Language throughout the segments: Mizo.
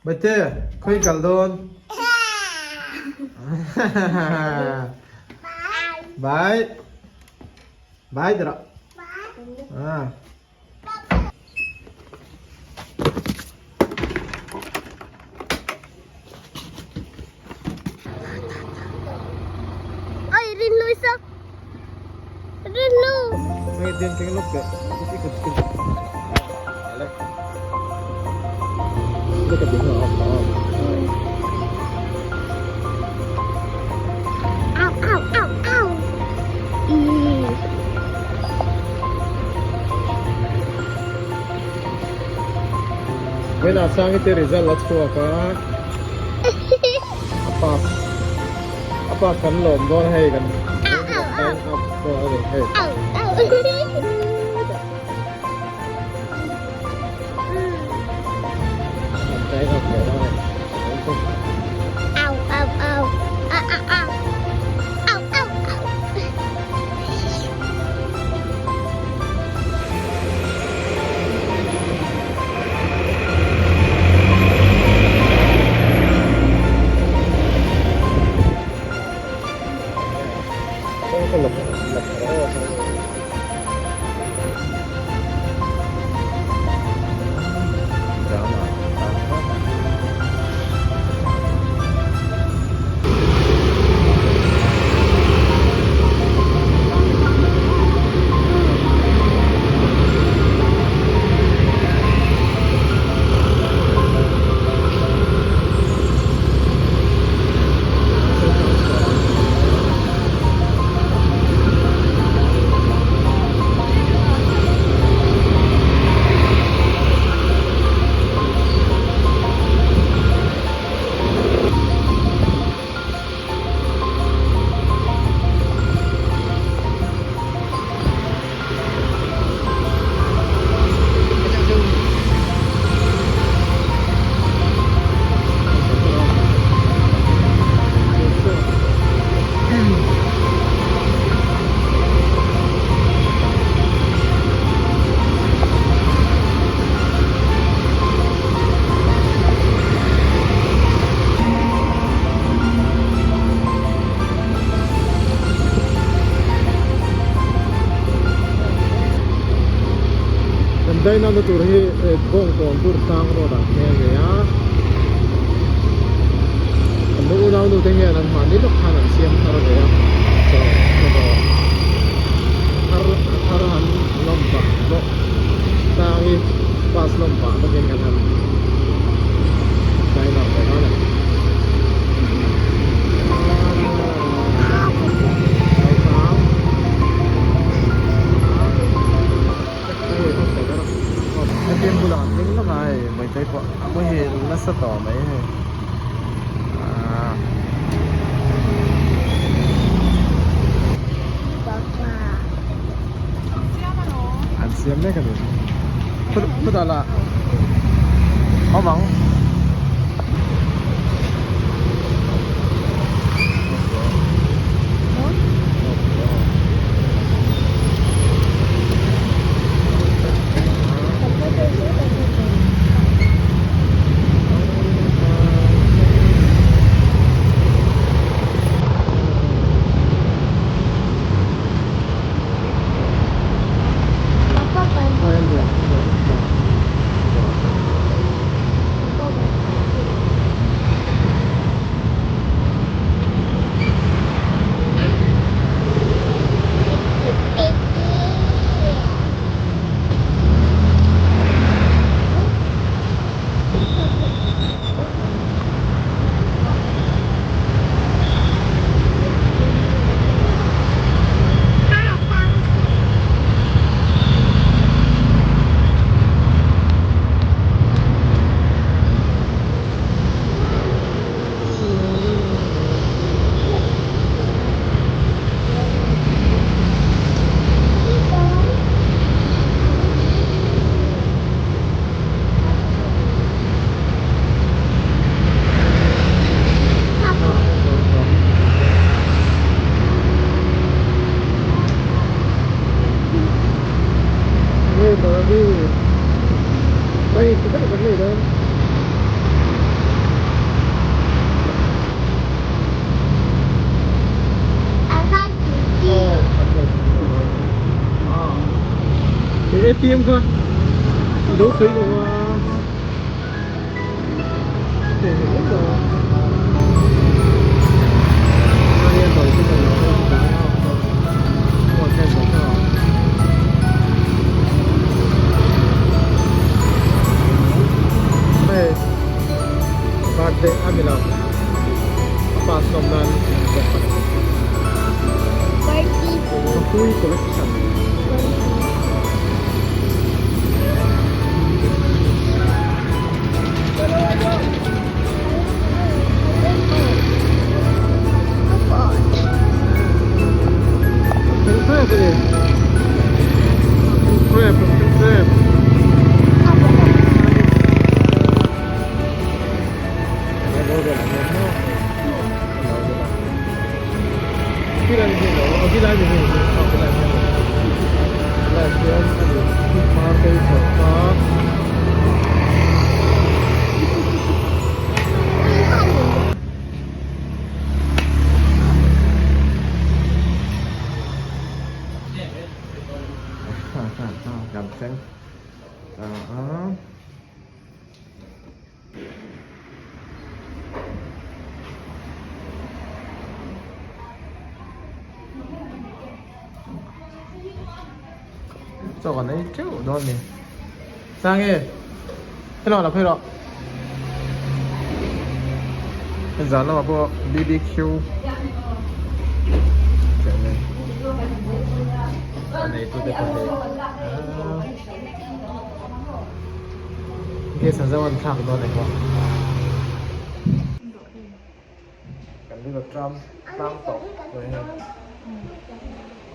Bawihte, khawi kal dawn? Bye. Bye ti rawh. Ah. Oi, rinlu sak. Rinlu. Ngay din keng luk te. Ikut ikut. Ale. Look at the off off. Ow, ow, ow, ow. E. Vena sang te result a chhuak a. A pass. A pass kan lawm dawn hei kan. Ow, ow, ow. Hei. Ow, ow. Kan tai up leh dawn hei. Ow, ow, ow. Ow, ow, ow. Ow, ow, ow. Kan daina na tur hi Bawngkawn Durtlang road ah nghe a ni a, kan nu unau nu te hian an mahni lawk khan an siam thar ve a, chaw chaw thar thar han lawm pah bawk tlang hi bus lawm pah bawkin kan han dine out ve dawn a ni. ATM bulah an ding lawk a hei Mawitei pawh a muhil nasa tawh mai hei ahh. An siam mek a ni khutah lah awm ang. ATM kha i lo sawi lo a Birthday a ni lo a pass lawm nan bawk a ni. Hlui collection. Kan thleng ta a. Chaw kan ei teuh dawn ni. Sang e, hello la phei rawh. Hei zan lamah pawh BBQ a neitute pawh hei Gas an zo an thlak dawn eng maw? Kan river tram tlang tawh mai hei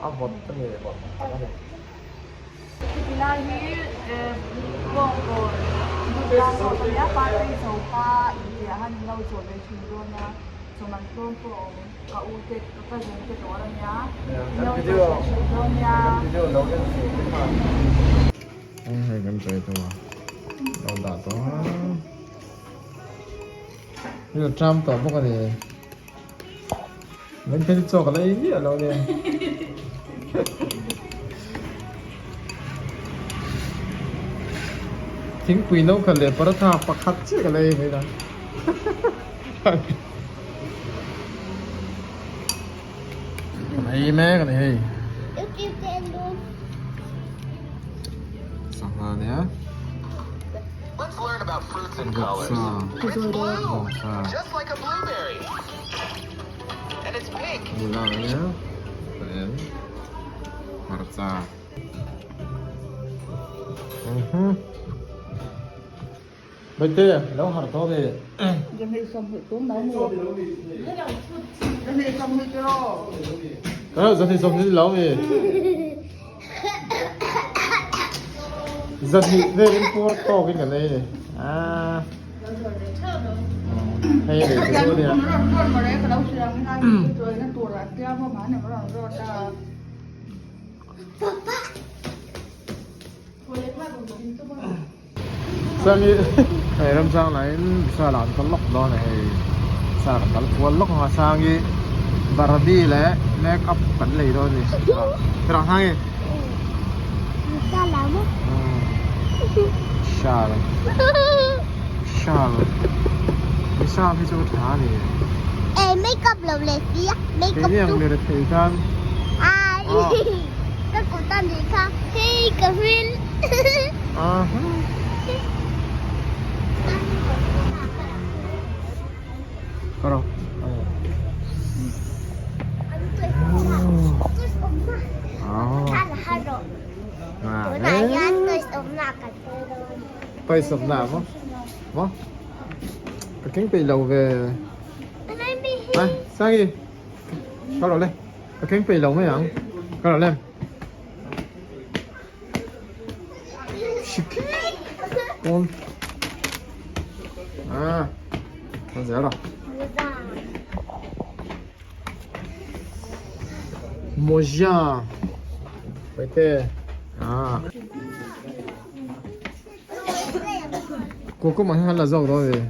a vawt a ni vawt tak a ni. Tilai hi bawngkawn tlang zawk a nia party choka inpiah han in lo chaw ve thin dawn a chawman tlawm pawh a awm ka u te ka cousin te dawr a nia in lo chaw ve thin dawn nia. Hei kan chawi tawh a lo dah tawh a hei a tram tawh bawk a ni min phei chu chaw ka la ei miah lo nia thingpui no khat leh paratha pakhat chiah ka la ei mai la Kan ei mek a ni hei. Sangha nia. Vawksa. Vawksa. Mula nia. Kan hmarcha. Baite, lo harh tawh ve. Zahnih sawmhnih lo mi. Zahnih velin puar tawkin kan ei ni. Hei lei te chu nia. Chuan i hei ramchang lahin Vishal ah an kal lawk dawn a hei sa kan kal kual lawk ang a sang i Barbie leh make up kan lei dawn a ni tiraw sang i Vishal Vishal Vishal hi chu tha a ni make up lo leh si a make up keini ang mi rethei tan Ka kut a nih kha hei ka hmel. Toys awmna maw maw ka keng peih lo ve ai Sangi ka rawh le. Ka keng peih lo mai ang ka rawh lem pawn ah kan zel rawh mawza paite ah kukum ah hian la zawk dawn ve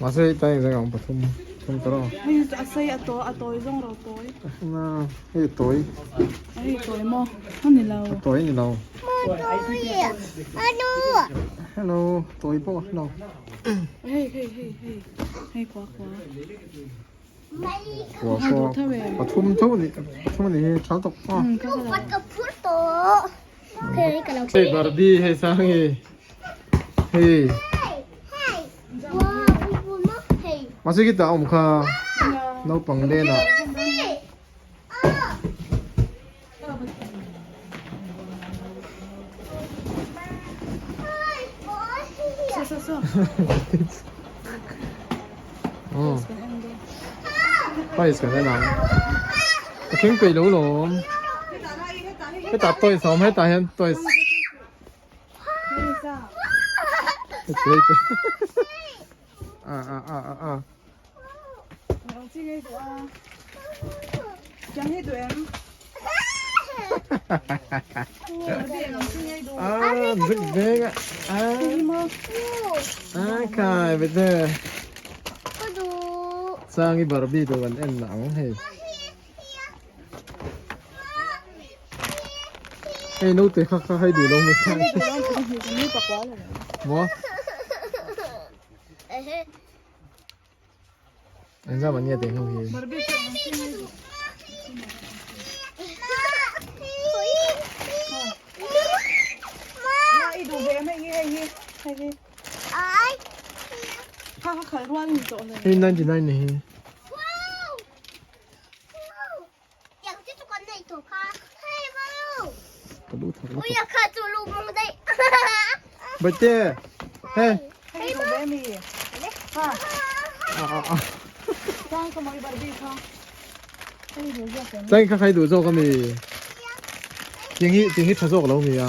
mahse hei ta engzah ang pathum. thung tawh a. Hei a sei a tawi a tawi zawng ro tawi. Na hei a tawi. Hei tawi maw a ni lo. A tawi a ni lo. Tawi a nu. Hello tawi pawh a ni lo. Hei hei hei hei hei kua kua. Kua kua pathum tho a ni pathum a ni hi tha tawk a. Hei Barbie hei sang hi hei mahse khi tah a awm kha naupang len ah. Toys kan en ang a thleng peih lo lawm hetah toys a awm hetah hian toys a a a a a. Ah, big big. Ah. Ah, kai bete. Sangi Barbie tu kan en ang hei. Hei no te kha kha hei du lo mi sang. Mo. Engzam an nge teh ho hi. Hei 99 ni hi. Ka duh thak lutuk. Bate hei. Chang kha khai duh zawk ami. Tiang hi tiang hi tha zawk lo mi a.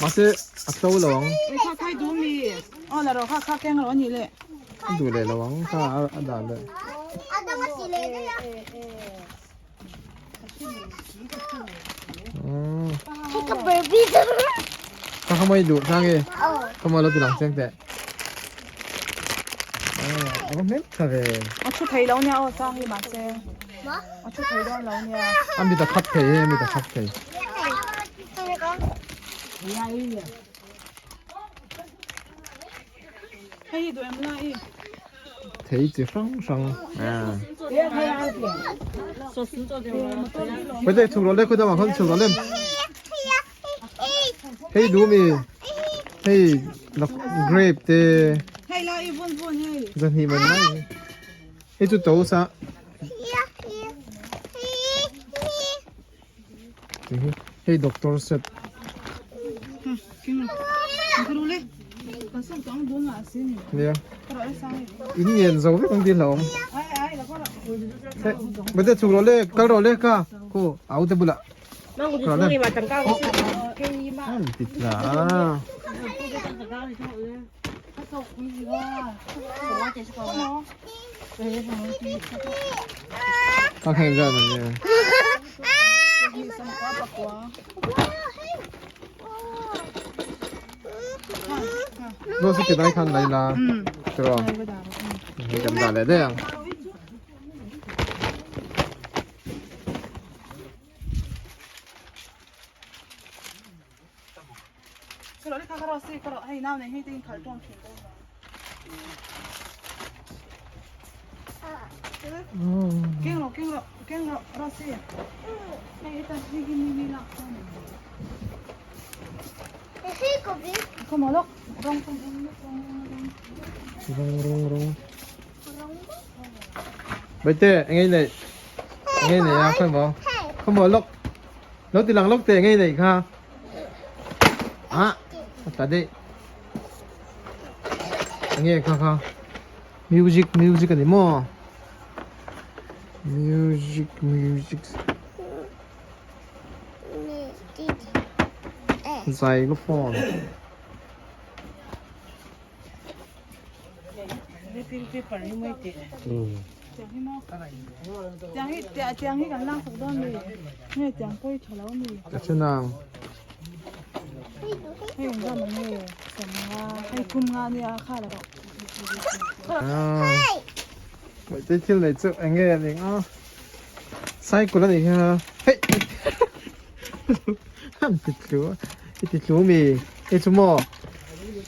Mahse a to lo ang. Kha khai duh mi. Aw la rawh kha kha keng rawh a nih leh. A duh leh lo ang kha a dah leh. Kha kha mawi duh thang e. Kha mawi lo ti lang chiang teh. A va hmel tha ve. A thu thei lo nia aw sang hi mahse. A thu thei dawn lo nia. A mit a khap thei e a mit a khap thei. Hei hi duh em la i. Thei chi hrang hrang. Hei chhuk rawh le khawi dangah khan chhuk rawh le. Hei duh mi hei grape te. Hei la i vun vun hei. Zahnih man mai. Hei chu to sa. Hei doctor set. Nia. In ngen zo vek ang ti hlauhawm. Bate chhuk rawh le kal rawh le ka khu au te bulah. Kal le. An ti tla. Ka khen zan an nia. Nó sẽ cái khăn này là rồi. Mình cầm đàn lại đây à? Rong rong rong. Bate, ngay này. Ngay này à, không bỏ. Không bỏ lốc. Lốc thì lằng lốc tệ ngay này kha. À, ta đi. Nghe kha kha. Music music cái mo. Music music. Xylophone. Ka Bawihtei thil nei chu eng nge a ning a cycle a nih hi a hei an ti tlu i ti tlu mi hei chu maw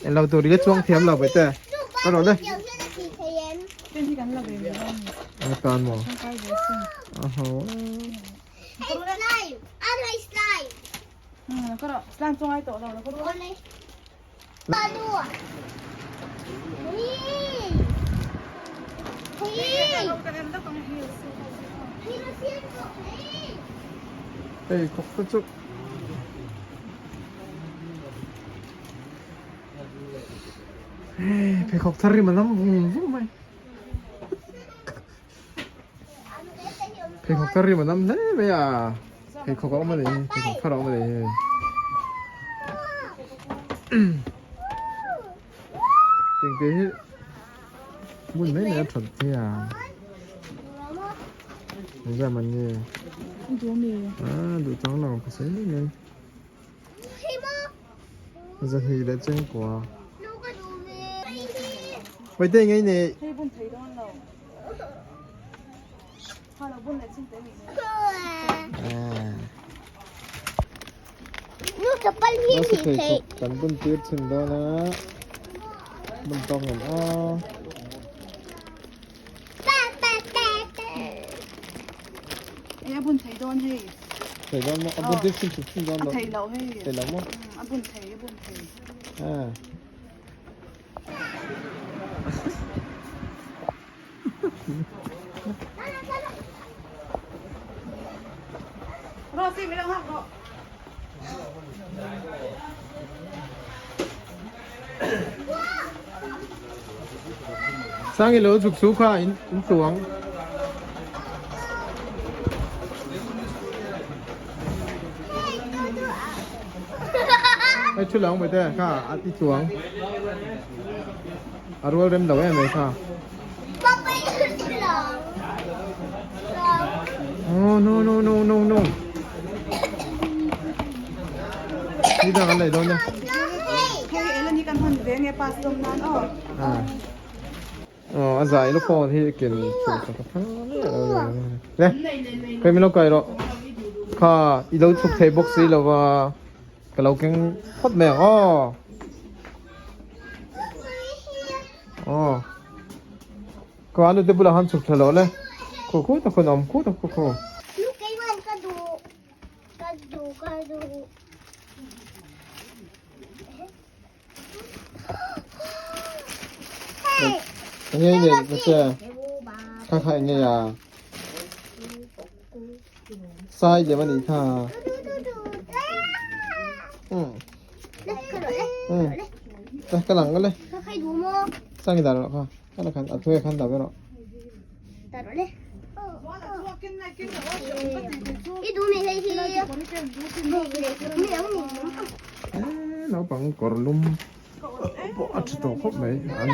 englo tur i la chuang thiam lo bawihtei ka rawh le a tan maw a ho Hei khawp te chu hei pheikhawk thar rim a nam vung vung mai pheikhawk thar rim a nam hle mai a pheikhawk a awm a ni pheikhawk thar a awm a ni hei engte hi hmun mai mai a that thei a engzah man nge ah duh chang lo ka sawi mai mai zahnih leh chengkua Hawite ngei nei. Nasa pheikhawk kan bun tir chhin dawn a bun tawk ngam a. A bun thei dawn hei. Thei dawn maw? A bun tir chhin chhin chhin dawn lo. A thei lo hei. Thei lo maw? A bun thei, a bun thei. Ah. Sang i lo chuk chu kha in chuang. Hei thu lo mai te kha a ti chuang. A rual rem lo em mai kha. Oh no no no no no. Ni dang an lei dawn e. Hei elani kan hman ve nge pass dawm nan aw. Ah. Aw a zai lukhawng hi ken chhuah sak a phal le kei min lo kai rawh kha i lo chhuk thei bawk si lova ka lo keng phawt mai ang aw aw ka anu te bulah khan chhuk thla lo le khu khu tak khawn a awm khu tak khu khu. Enge i neih ka che? Kha kha enge a? Sai lem a nih kha. Ka lang ka le. Sang i dah rawh kha. Ka la khan a thuai khan dah ve rawh. Naupang kawr lum pawh a tha tawh khawp mai an.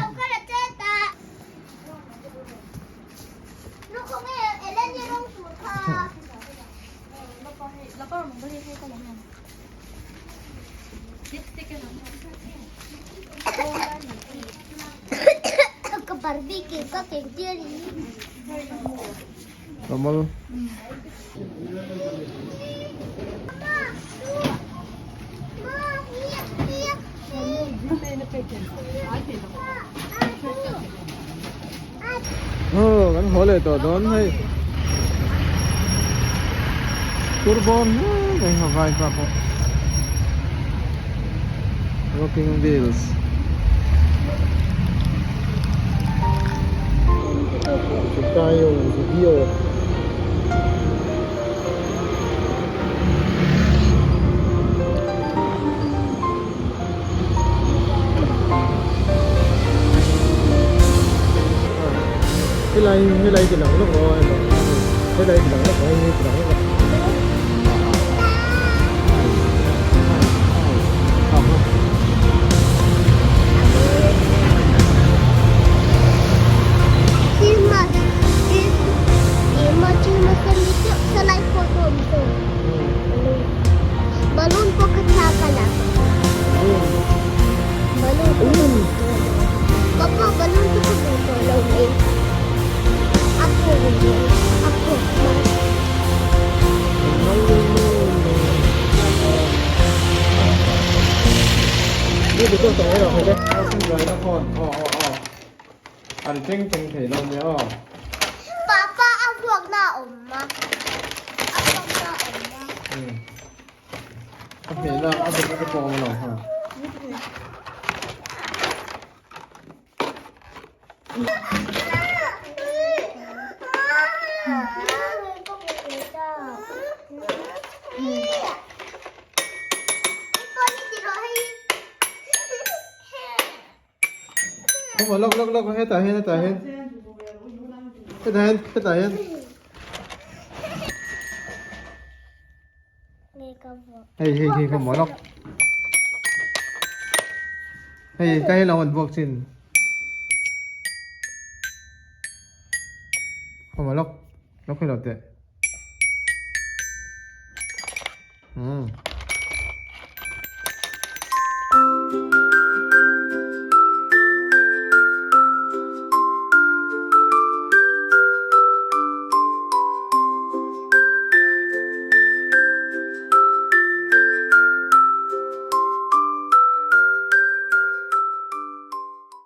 Kamal. Aw kan haw leh tawh dawn hei turbawm hle mai a vai pa pawh rocking wheels. Helai helai ti lang lawk aw helai ti lang lawk aw hei ti lang lawk Balloon pawh ka thlak a la. Balloon. Papa balloon. A ri teng teng thei lo nia aw. Papa a vuakna a awm a. A vuakna a awm a. A hmehna a bawk te pawh a awm lo ha. Không phải lốc lốc lốc hết rồi hết rồi hết. Hết rồi hết rồi hết. Hei hei hei ka maw lawk. Hei ka hei lo an vuak chin. Ka maw lawk. Lawk hei lo teh. Hmm.